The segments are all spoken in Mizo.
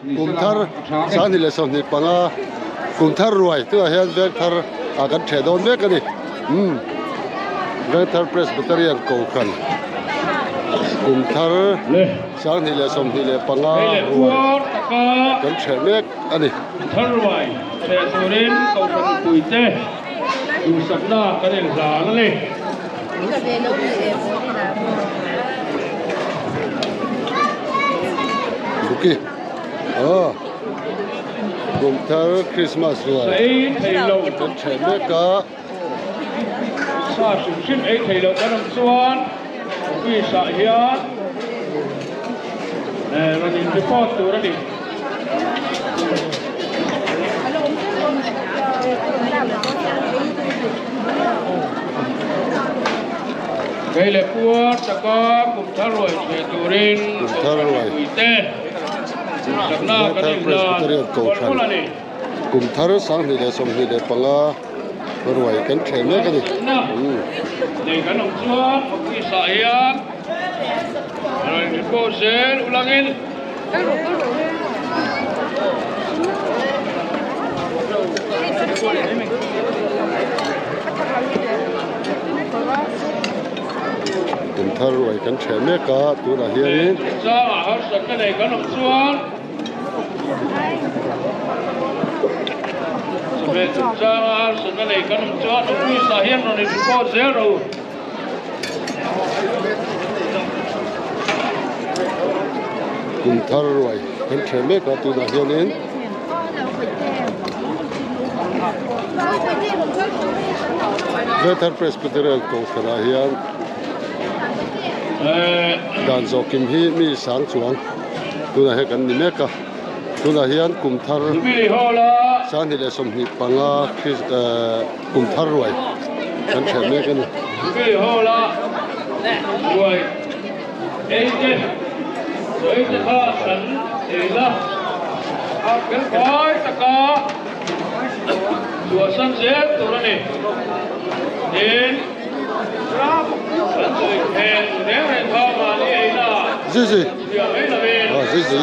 Kum thar 2025 kum thar ruai tunah hian veng thar ah kan theh dawn mek a ni. Umm Vengthar Presbyterian Kohhran kum thar 2025 ruai kan theh mek a ni. Thar ruai theh turin Kohhran puite duhsakna kan inhlan a ni. Buki aw kum thar Christmas ruai kan theh mek a. Sa hrim hrim ei thei loh kan awm chuan office ah hian rawn in report tur a ni. Kei leh puar taka kum thar ruai chhe turin Kohhran mipuite duhsakna kan inhlan mawlh mawlh a ni. Kum thar 2025 ruai kan theh mek a ni. Nei kan awm chuan office ah hian rawn in report zel ulangin. Kum thar ruai kan theh mek a tunah hianin. Chungchangah harsatna nei kan awm chuan Chawhmeh chungchanga harsatna nei kan awm chuan office ah hian rawn in report zel rawh u. Kum thar ruai kan theh mek a tunah hianin Vethar Presbyterian Kohhranah hian dan zawhkim hi mi sang chuang tunah hian kan ni mek a tunah hian kum thar 2025 kum thar ruai kan theh mek a ni. Zizi aw zizi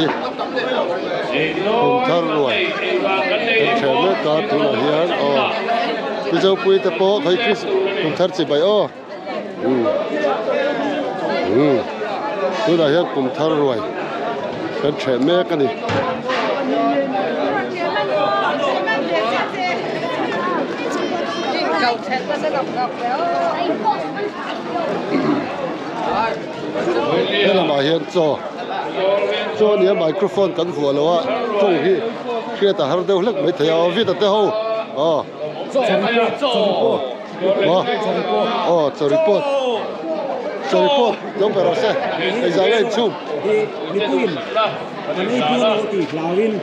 kum thar ruai kan theh mek a tunah hian aw Mizopui te pawh khawi kum thar chibai aw. Umm tunah hian kum thar ruai kan theh mek a ni. He lamah hian chaw chaw a ni a microphone kan vuah lo a tawng hi hriat a har deuh hlek maithei a aw vita te ho aw. Aw chaw report chaw report lo pe rawh se hei zah nge inchhung mipuiin kan ei bual lo tih hlauin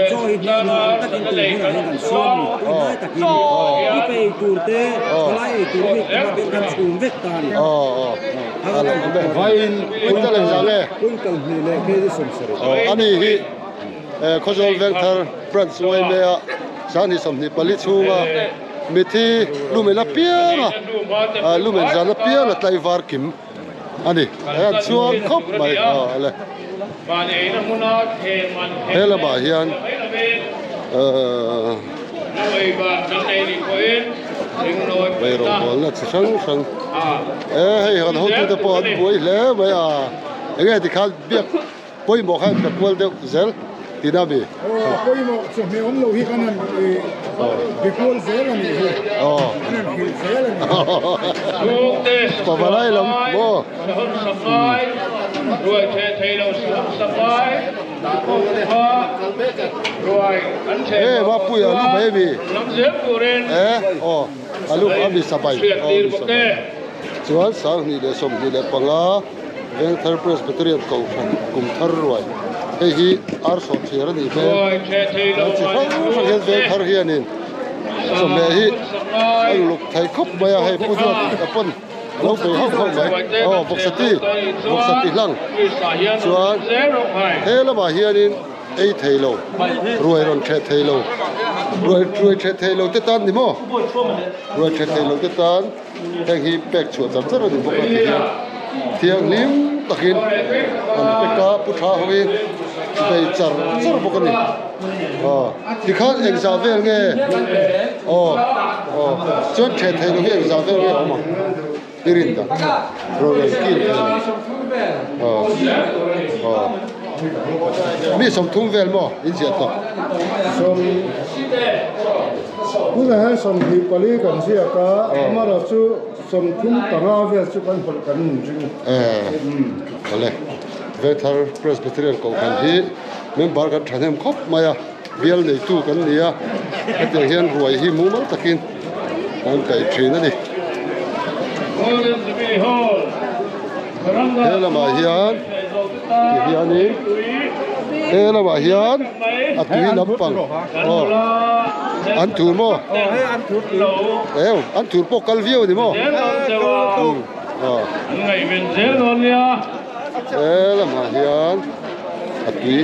chaw hi hniam hniam takin tun hunah hian kan siam a ni tui hnai takin upa ei tur te thalai ei tur bik te mah kan chhum vek ta a ni quintal hnih leh kg 70 ani hi Khawzawl Vengthar branch Uaime ah 2024 chhunga Mithi lumen apianga lumen zan apianga tlaivar kim a ni. An chuang khawp mai a le. He lamah hian Vai rawngbawlna chi hrang hrang e hei han hotute pawh an buai hle mai a enge tikhan biak Pawimawh kha ka kual deuh zel tihna a mi? Aw, pawimawh chawhmeh awm lo hi kan han be kual zel a nih hi. Kan han hrilh zel a nih hi. Pavalai lam maw? E Mapuia a lu mai a mi? E aw a lu a mi sabai aw mi sabai chuan 2025. Vengthar Presbyterian Kohhran kum thar ruai hei hi ar sawh chhiar a nih hmel an chi hrang hrang hian Vengthar hianin chawhmeh hi a luluk thei khawp mai a hei pu duat a pawn a lo bei hauh hauh mai aw vawksati vawksati hlang chuan he lamah hianin ei thei lo ruai rawn theh thei lo ruai ruai theh thei lo te tan ni maw ruai theh thei lo te tan. Heng hi pek chhuah char char a ni bawk a ti hian thianghlim takin an pek a pu tha ho hi. bei char char bawk a ni aw tikhan engzah vel nge aw aw chuan ṭheh theih loh hi engzah vel nge a awm ang i rin dan rorel kil thei lo aw aw mi 30 vel maw in ziah tawh. Tunah hian 24 kan ziak a amaherawhchu 35 vel chu kan hawlh kan inring. Awle Vethar Presbyterian Kohhran hi member kan thahnem khawp mai a, bial neitu kan ni a, hetiang hian ruai hi mumal takin kan kaih thin a ni. He lamah hian ti hianin he lamah hian a tui lampang aw an thur maw eu an thur pawh kal viau a ni maw he lamah hian a tui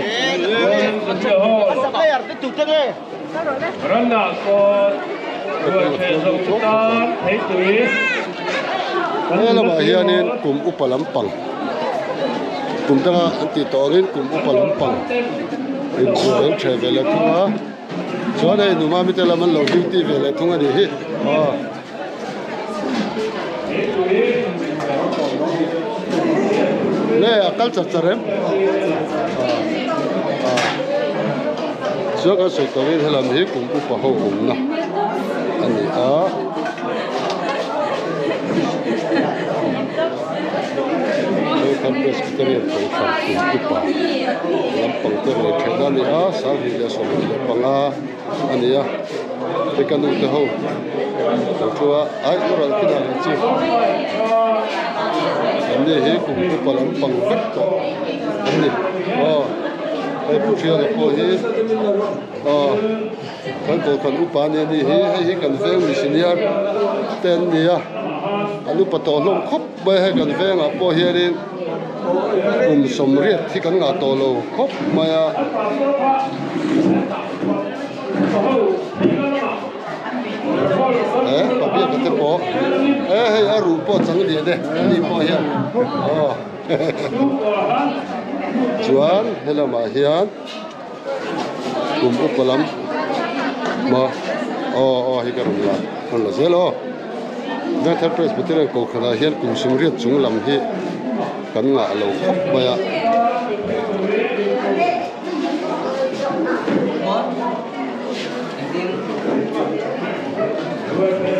He lamah hianin kum upa lampang kum danga an tih tawh angin kum upa lampang inbuai an ṭheh ve leh thung a chuan hei numa mite lam an lo duty ve leh thung a nih hi aw. Nge a kal char char em? Chuan kan sawi tawhin helam hi kum upa ho awmna a ni a. Hei khan Presbyterian Kohhran kum upa lampang te rei theihna a ni a, 2025 a ni a. Hei ka nu te ho lo thu a ai u ral khi dan ang chi an ni hi kum upa lampang vek tawh an ni aw hei pu thiana pawh hi aw kan kohhran upa ania ni hi hei hi kan veng missioner te an ni a an upa tawh hlawm khawp mai hei kan vengah pawh hianin kum 80 hi kan ngah tawh lo khawp mai a. Eh pabiak te pawh eh hei a ruh pawh chang lian e ani pawh hian aw chuan helamah hian kum upa lam maw aw aw hei ka rawn la rawn la zel aw Vengthar Presbyterian Kohhranah hian kum 80 chung lam hi kan ngah lo khawp mai a.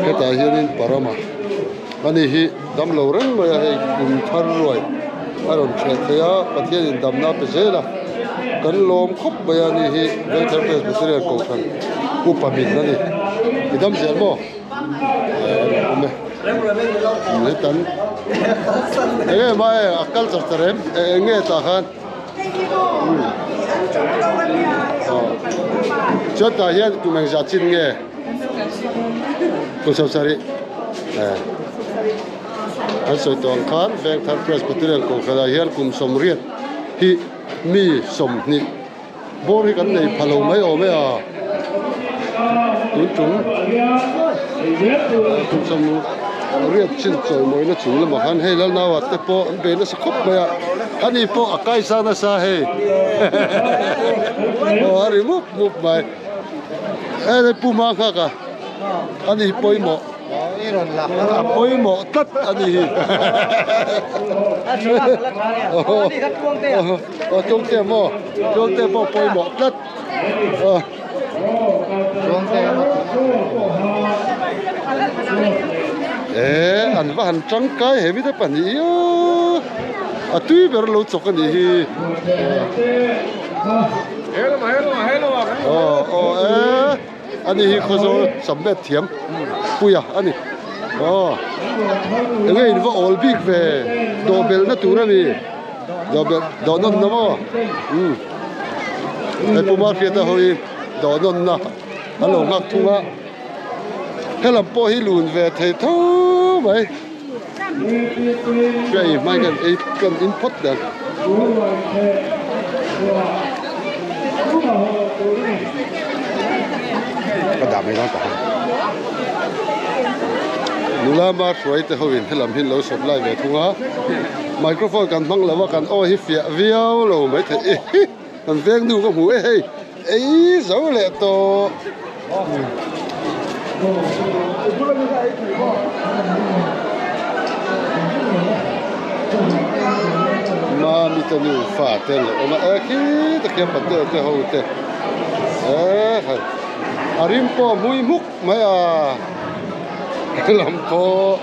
Hetah hianin Parama ani hi damlo reng mai a hei kum thar ruai a rawn hreh thei a Pathianin damna a pe zel a kan lawm khawp mai a ni hi Vengthar Presbyterian Kohhran upa min a ni i dam zel maw eh awm e hetan eng nge mai a kal char char em eng nge tah khan. Chuan tah hian kum engzah chin nge? Kum 70. An sawi tawh ang khan Vengthar Presbyterian Kohhranah hian kum 80 hi mi 20 bawr hi kan nei pha lo mai awm e a. Tun tum kum 80 chin chawimawina chung lamah khan hei Lalnaua te pawh an bei nasa khawp mai a. Ani pawh a kaisa nasa hei aw a ri mup mup mai e pu ma nghak a ani pawimawh a pawimawh tlat ani hi aw tluangte maw tluangte pawh pawimawh tlat aw e an va han tangkai he mite pahnih hi aw a tui ber lo chawk a nih hi aw aw e ani hi khawzawl submit thiam puia ani aw enge in va awl bik ve dawhbelh na tur a ni dawhbelh dawh nawn na maw umm hei pu Marfiata ho hi dawh nawn na an lo nghak thung a helam pawh hi lun ve thei tho mai hei hmai kan ei kan in phawt dan. Ka dah mai dawn ta han. Nula Marhruai te ho in helam hi an lo sawp lai ve thung a. Microphone kan hmang lo a kan aw hi fiah viau lo mai thei. Kan veng nu ka hmu e hei ei zo leh tawh. Mami te nu fa te an lo awm a e khi tak hian pate te ho te e hei a rim pawh a hmui hmuk mai a lam pawh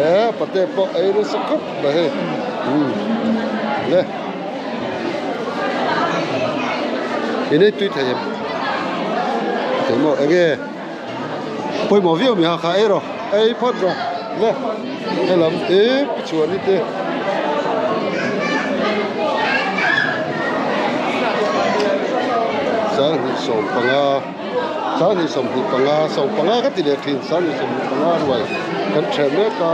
e pate pawh ei nasa khawp mai hei umm le in ei tui thei em thei maw enge pawimawh viau mi ha kha ei rawh ei phawt rawh le helam hi chhuan te. Sanghnih sawmpanga sanghnih sawmhnih panga sawmpanga ka ti leh thin sanghnih sawmhnih panga ruai kan then mek a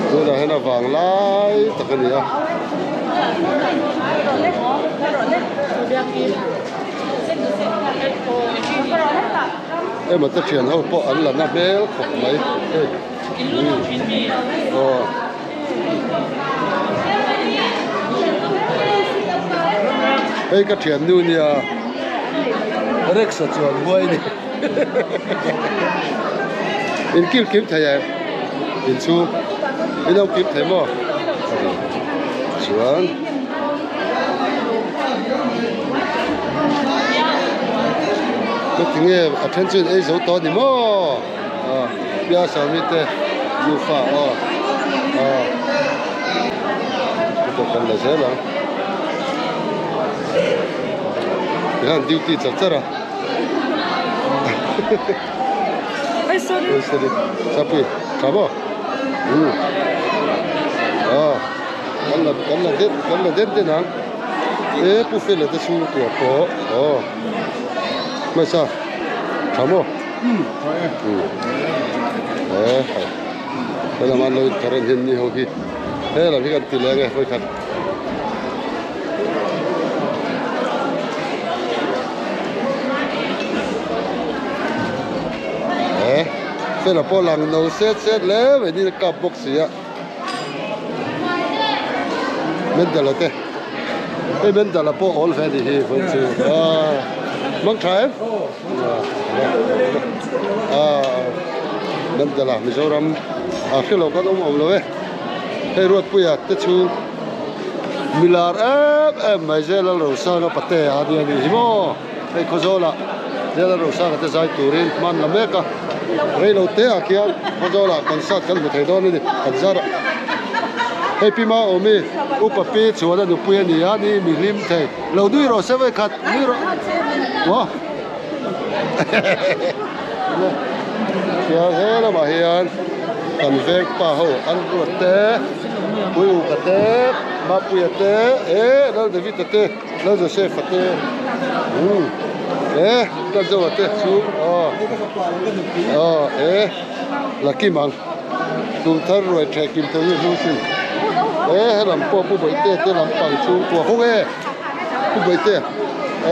tunah hian a vang lai tak a ni a. Emaw te thian ho pawh an la na hmel khawp mai hei aw. Hei ka thiannu nia Rex-a chuan huai ni in kil kim thei em inchhung in lo kim thei maw chuan. Ka ti nge a then chu in ei zo tawh a ni maw ah Pia Sawmi te nufa aw ah ka kan la zel ang tikhan duty char char a Oi sorry oi sorry Sapui tha maw um ah. Kan la kan la det kan la det den ang e pu fela te chhung tur pawh aw hmasa tha maw um e hai helam an lo inthar an hian ni ho hi helam hi kan ti leng e vawikhat e fela pawh lang no set set hle mai ni kap bawk si a. Mendala te hei Mendala pawh awl ve anih hi vawi chu aaa mang tha em aaa Mendala Mizoram a hrelo kan awm awm lo e hei Ruatpuia te chu milar em em mai Zela Rosanga pate a nia anih hi maw hei Khawzawlah Zela Rosanga te zai turin hman la mek a. Reilo te ah khian Khawzawlah concert kan hmu thei dawn a ni kan zar a hei pi Maawmi upa pi chuan a nupui a ni a ni mi hlim thei lo nui rawh se vawi khat nui rawh maw khian he lamah hian kan veng pa ho an ruat te pui uka te Mapuia te eh Lal David a te. Lal Joseph a te umm e ka zo a te chu aw aw e lucky mang tum thar ruai theh kim thei hi hlu sin e helam pawh pu bawihte te lampang chhungkua hawng e pu bawihte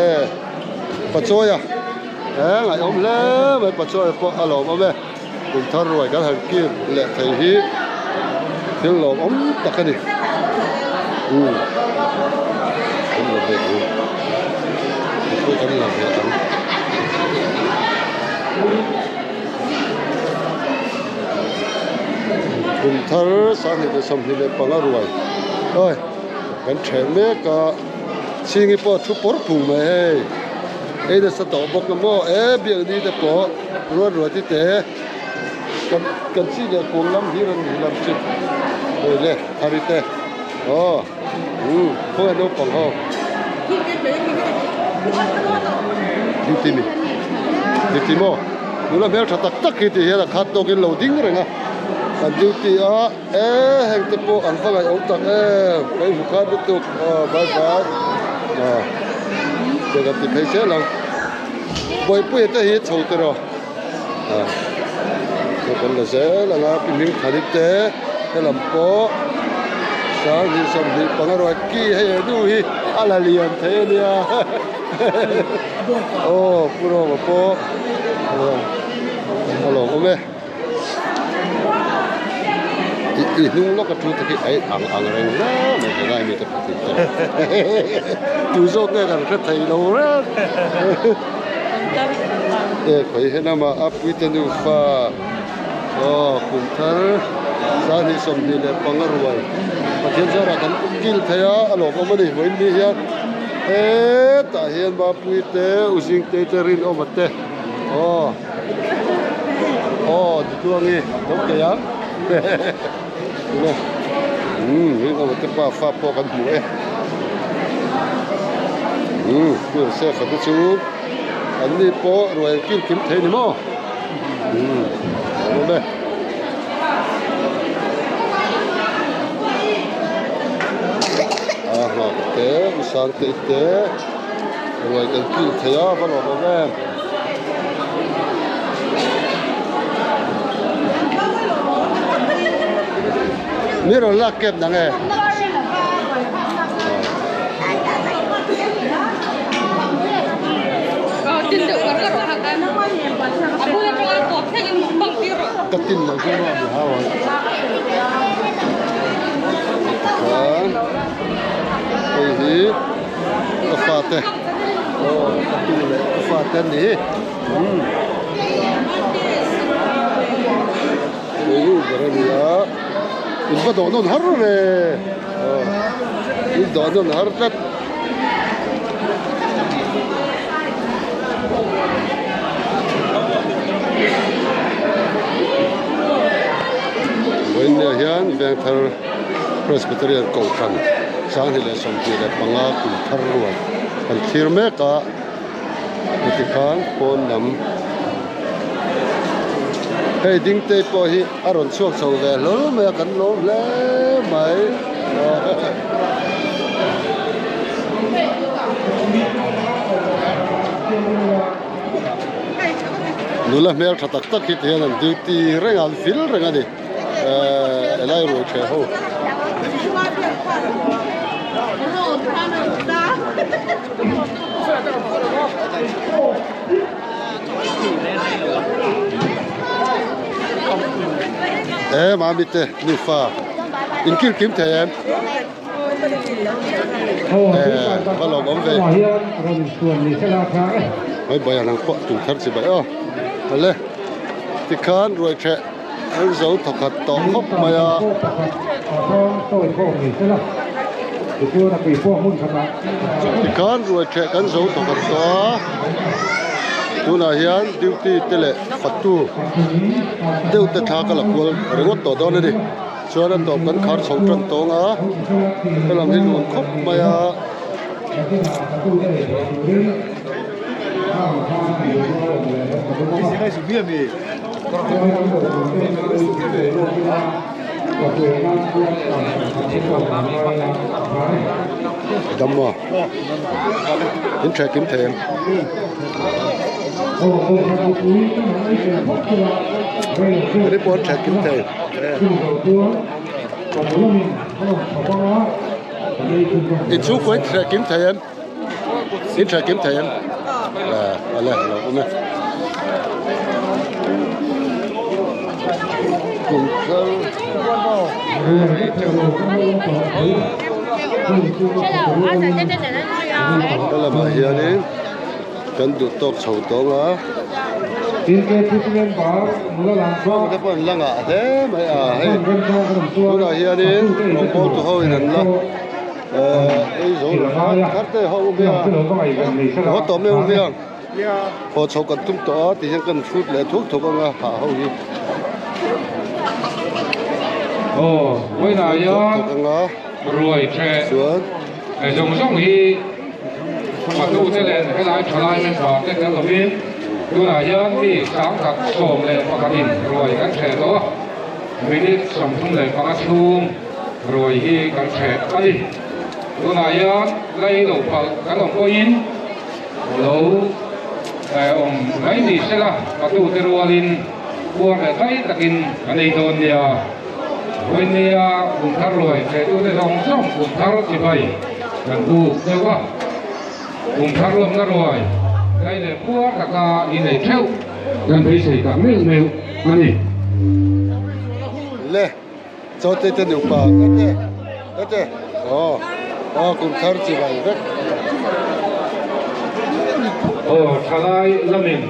e pachawi a e ngaihawm hle mai pachawi pawh a lawmawm e kum thar ruai kan han kim leh thei hi thil lawmawm tak a ni umm kan la ve ang hei pawh kan la ve ang kum thar sanghnih leh 25 ruai oi kan then mek a chhingi pawh a thu pawr phung mai hei ei nasa tawh bawk a maw e biakni te pawh. Ruat ruat i te kan kan chi leh kung lam hi rawn ni lam chu hei le thar i te aw umm khawnge naupang ho duty mi duty maw nula hmel tha tak tak hi ti hian a khat tawk in lo ding reng a an duty a e heng te pawh an va ngaih awm tak em ka inhmu khan lutuk aw bye bye aw kan ti phei zel ang. Bawihpuia te hi chho te rawh ah hei kan la zel ang a pi hming thani te helam pawh 25 ruai ki hei he nu hi a la lian thei a nia aw pu Roma pawh a lawm awm e. I hnung lawka thu te khi a in ang ang reng hle mai helai mite pahnih te tu zawk nge kan hre thei lo reng e khawi he lama a puite nufa aw kum thar sanghnih sawmhnih leh panga ruai Pathian zarah kan kil thei a a lawmawm a ni vawiin ni hian hetah hian Mapuite u Zingtei te Rinawma te aw. Aw tituangi lo kei ang tuna umm rinawma te pa fa pawh kan hmu e umm Joseph a te chu an ni pawh ruai an kil kim thei ni maw umm a awm e. A nghak te u Sangtei te ruai kan kil thei a va lawm awm em. Mi rawn lak kep nang e. Ka tin lo chu maw mi hau ang. Tikhan hei hi ka fate. Aw ka tu leh ka fate an ni umm hei u ber a ni a in va dawh nawn har ve aw in dawh nawn har tlat. Vawiinah hian Vengthar Presbyterian Kohhran 2025 kum thar rual kan thlir mek a heti khan pawn lam hei ding te pawh hi a rawn chhuak chho ve hlawl mai a kan lawm hle mai nula hmel tha tak tak hi ti hian an duty reng a an fil reng a ni. Eh helai ruai ṭheh ho. Eh mami te nufa in kil kim thei em? Eh va lawm awm ve. Hei bai an ang pawh tum thar chi bai aw. Awle tikhan ruai ṭheh. An zo thawkhat tawh khawp mai a. Tikhan ruai ṭheh kan zo thawkhat tawh a, tunah hian duty te leh fatu deuh te thla ka la kual ringawt tawh dawn a ni. Chuan a tawp kan khar chho tan tawng a, helam hi lun khawp mai a. Dam maw? In ṭheh kim thei em? Kani pawh an ṭheh kim thei. In chhungkua in ṭheh kim thei em? In ṭheh kim thei em? Awle lo awm e. Kum thar. Helamah hianin kan duh tawk chho tawng a. Te pawh an la ngah hle mai a hei tunah hianin rawngbawltu ho in an la. Ei zo lo kha te ho u hmiang haw tawh mai u hmiang haw chho kan tum tawh a ti hian kan hrut leh thuk thuk ang a hah ho hi aw vawiinah hian ruai ṭheh chuan zawng zawng hi patu te leh helai ṭhalai member te tel lovin tunah hian mi sangkhat 11 in ruai kan ṭheh tawh a minute 35 chhung. Ruai hi kan ṭheh a ni. Tunah hian lei lo palh kan awm pawhin lo awm mai ni sela patute rualin puar leh tlai takin an ei dawn nia. Vawinia kum thar ruai ṭhehtute zawng zawng kum thar chibai kan buk deuh a. Kum thar lawmna ruai tlai leh puar taka inei ṭheuh kan beisei tak meuh meuh a ni. Le. Chaute te nupa ete ete aw aw kum thar chi bai vek. Aw thalai lamin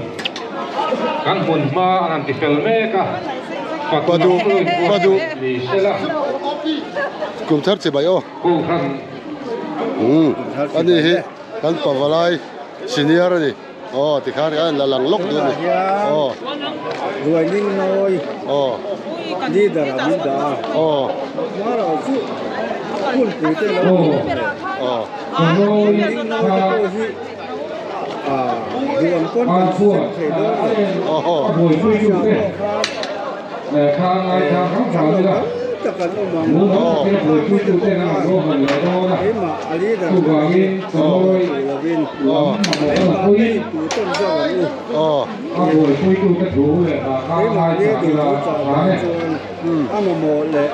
kan hmun hma an han ti fel mek a Padu padu ni sela kum thar chi bai aw. Kohhran. Umm ani hi kan pavalai senior ani. Aw tikhan khan la lang lawk dawn a ni. Aw. Ruai ning nawi. Aw. Leader a min dah a. Aw. Mara chu hunpui te lo ni ve. Aw. Ning nawi te pawh hi a duh ang pawn kan sem thei dawn lo. Aw. Chang lo tam tak an awm ang. Keimah a leader ber hi duh lovin keimah ka intu tawn zawk ang u. Keimah ni duh thu chah dan chuan a mamawh leh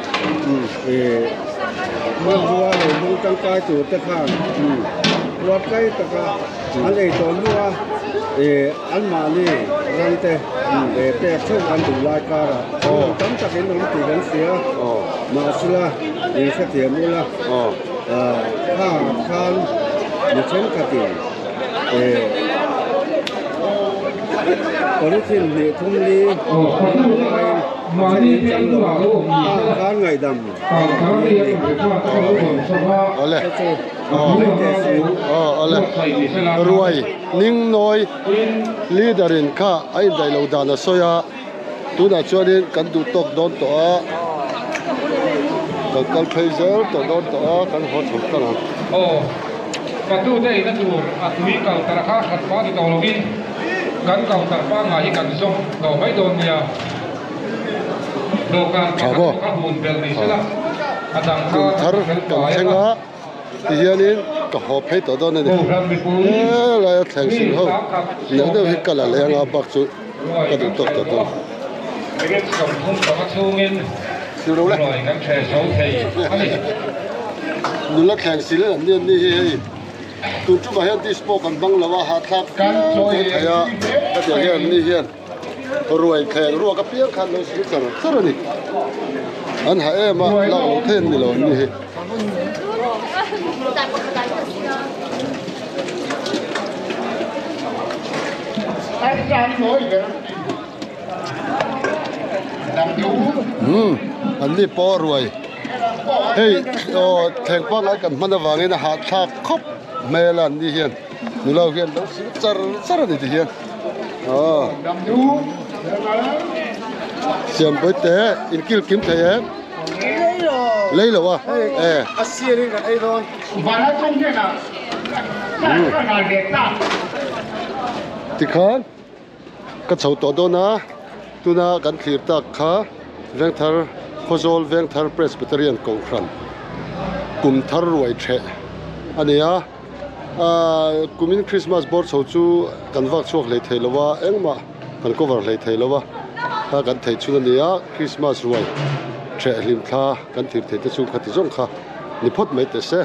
hmanrua lo hmang tangkai tur te khan ruat kai taka an ei tawh hnua anmahni ram te pek theuh an duh lai karah tam takin awm tih kan hria mahsela in hrethiam ula kha khan mi thenkhatin polythene hnih thum li laiin a thenin chang lo a kha khan ngaihdam Ruai Ningnawi leader in kha a indaih loh dan a sawi a, tunah chuanin kan duh tawk dawn tawh a, kan kal phei zel tawh dawn tawh a, kan haw chho tlang ang. Aw, patute ina tur a tui kal tar kha hrat pa ti tawh lovin kan kal tar pangngai hi kan zawm tawh mai dawn nia. Dawhkan pakhat pawh kha hun belh ni sela, a dang kha Kum thar fel kan fai thleng a. a, tihianin ka haw phei tawh dawn a ni. Helaia thleng sil ho neuh neuh hi ka la leng a, bak chu ka duh tawk tawh dawn. Sil ro le. Nula thleng sil an ni an ni hi hei. Tun tumah hian dispo kan hmang lo a, hahthlak viau thei a, hetiang hian an ni hian. Ruai thleng ruak apiang khan lo sil char char a ni. An ha em a, lak lo theih an ni lo an ni hi. Umm an ni pawh ruai hei aw thleng pangngai kan hman avangin a hahthlak khawp hmel a an ni hian. Nula hian lo sil char char a ni ti hian aw Siampui te in kil kim thei em lei lo a e tikhan ka chho tawh dawn a tuna kan thlir tak kha Vengthar Khawzawl Vengthar Presbyterian Kohhran kum thar ruai theh a ni a. Ahh kumin Christmas bawr chho chu kan vak chhuak hlei thei lo a, engmah kan cover hlei thei lo a, kha kan theih chhun a ni a, Christmas ruai ṭheh hlim thla kan thir thei te chu khati zawng kha ni phawt mai teh se.